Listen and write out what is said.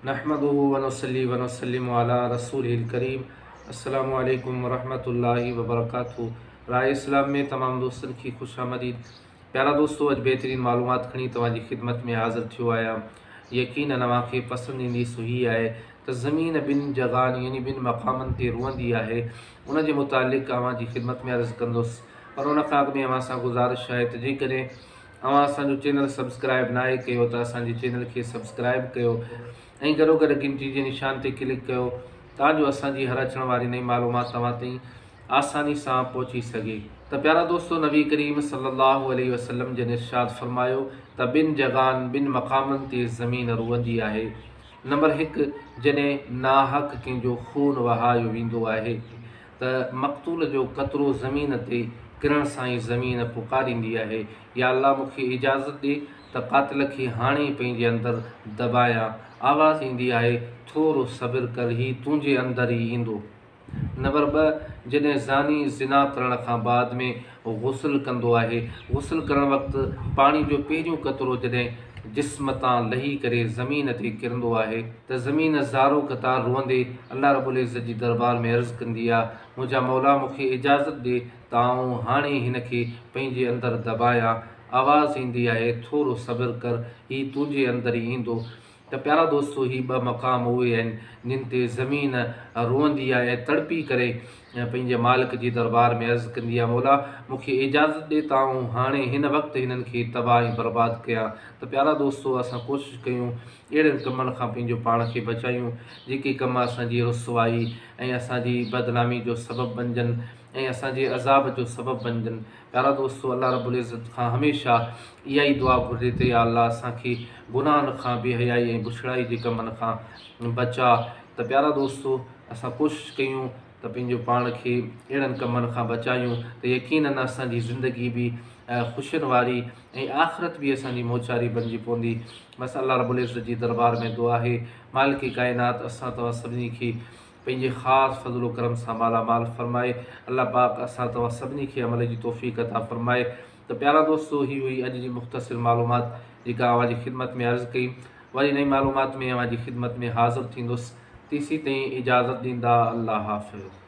نحمده ونصلي ونسلم علي رسوله الڪريم السلام عليڪم ورحمة الله وبرڪاته راء اسلام ۾ تمام دوستن کي خوش آمديد پيارا دوستو اڄ بهترين معلومات کڻي توهان جي خدمت ۾ حاضر ٿيو آهيان يقينن اوهان کي پسند ايندي سو هي آهي ته زمين ٻن جڳهن يعني ٻن مقامن تي روئندي آهي ان جي متعلق اوهان جي خدمت ۾ عرض ڪندس پر ان کان اڳ ۾ اوهان سان گذارش آهي ته جيڪڏهن اوهان اسان جو چينل سبسڪرائب ناهي ڪيو ته اسان جي چينل کي سبسڪرائب ڪيو ۽ گڏوگڏ گهنٽي جي نشان تي ڪلڪ ڪيو تان جو اسان جي هر اچڻ واري نئين معلومات توهان تائين آساني سان پهچي سگهي. ته پيارا دوستو نبي ڪريم صلي الله عليه وسلم جن ارشاد فرمايو ته ٻن جڳهن ٻن مقامن تي زمين روئندي آهي نمبر هڪ جڏهن ناحق ڪنهن جو خون وهايو ويندو آهي ته مقتول جو قطرو زمين تي ڪرڻ سان ئي زمين پڪاريندي آهي، يا الله مون کي اجازت ڏي ته قاتل کي هاڻي ئي پنهنجي اندر دٻايان. آواز ايندي آهي، ٿورو صبر ڪر هي تنهنجي اندر ئي ايندو. نمبر ٻه، جڏهن زاني زنا ڪرڻ کان بعد ۾ غسل ڪندو آهي، غسل ڪرڻ وقت پاڻي جو پهريون قطرو جڏهن جسم تان لهي ڪري زمين تي ڪرندو آهي ته زمين زارو قطار روئندي الله رب العزت جي دربار ۾ عرض ڪندي آ، منهنجا مولا مون کي اجازت ڏي ته آئون هاڻي هن کي پنهنجي اندر دٻايان. آواز ايندي آهي، ٿورو صبر ڪر، هي تنهنجي اندر ئي ايندو. ته پيارا دوستو هي ٻه مقام اهي آهن جن تي زمين روئندي آهي ۽ تڙپي ڪري پنهنجي مالڪ جي دربار ۾ عرض ڪندي آهي مولا مون کي اجازت ڏي ته آئون هاڻي هن وقت هنن کي تباهه ۽ برباد ڪيان ته پيارا دوستو اسان ڪوشش ڪيون اهڙن ڪمن کان پنهنجو پاڻ کي بچايون جيڪي ڪم اسان جي رسوائي ۽ اسان جي بدنامي جو سبب بنجن ۽ اسان جي عذاب جو سبب بنجن. پيارا دوستو الله رب العزت کان هميشه اها ئي دعا گهرجي ته يا الله اسان کي گناهن کان بي حيائي ۽ بڇڙائي جي ڪمن کان بچاء ته پيارا دوستو اسان ڪوشش ڪيون ته پنهنجو پاڻ کي اهڙن ڪمن کان بچايون ته يقينن اسان جي زندگي به خوشين واري ۽ آخرت به اسان جي موچاري بنجي پوندي بس الله رب العزت جي دربار ۾ دعا آهي مالڪ ڪائنات اسان توهان سڀني کي پنهنجي خاص فضل و ڪرم سان مالا مال فرمائي. الله پاڪ اسان توهان سڀني کي عمل جي توفيق عطا فرمائي. ته پيارا دوستو هي هئي اڄ جي مختصر معلومات جيڪا اوهان جي خدمت ۾ عرض ڪئي. وري نئين معلومات ۾ اوهان جي خدمت ۾ حاضر ٿيندس. تيسين تائين اجازت ڏيندا. الله حافظ.